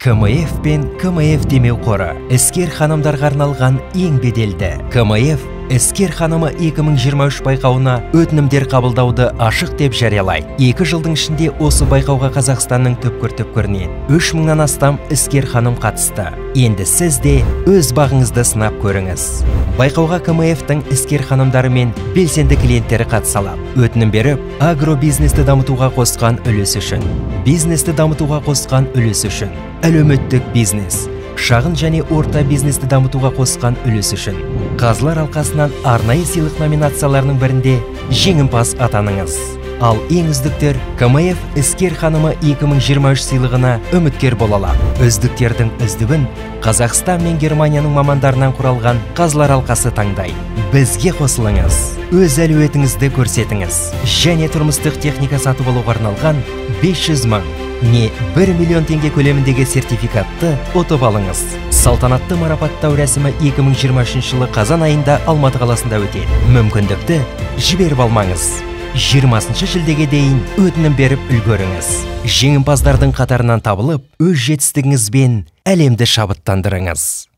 КМФ пен КМФ демеу қоры іскер ханымдарға арналған ең беделді КМФ Іскер ханымы 2023 байқауына өтінімдер қабылдауды ашық деп жариялайды. 2 жылдың ішінде осы байқауға Қазақстанның түпкір-түпкірінен 3000-нан астам іскер ханым қатысты. Енді сіз де өз бағыңызды сынап көріңіз. Байқауға КМФ-тің іскер ханымдары мен белсенді клиенттері қатыса алады. Өтінім беріп, агробизнесті дамытуға қосқан үлесі үшін, бизнесті дамытуға қосқан үлесі үшін, әлеуметтік бизнес, шағын және орта бизнесті дамытуға қосқан үлесі үшін Қазылар алқасынан арнайы сыйлық номинацияларының бірінде жеңімпаз атаныңыз. Ал ең үздіктер КМФ Іскер ханымы 2023 сыйлығына үміткер бола алады. Үздіктердің үздігін Қазақстан мен Германияның мамандарынан құралған Қазылар алқасы таңдайды. Бізге қосылыңыз, өз әлеуетіңізді көрсетіңіз және тұрмыстық техника сатып алуға арналған 500 мың не 1 миллион теңге көлеміндегі сертификатты ұтып алыңыз. Салтанатты марапаттау рәсімі 2023 жылы қазан айында Алматы қаласында өтеді. Мүмкіндікті жіберіп алмаңыз. 20 шілдеге дейін өтінім беріп үлгеріңіз. Жеңімпаздардың қатарынан табылып, өз жетістігіңізбен әлемді шабыттандырыңыз.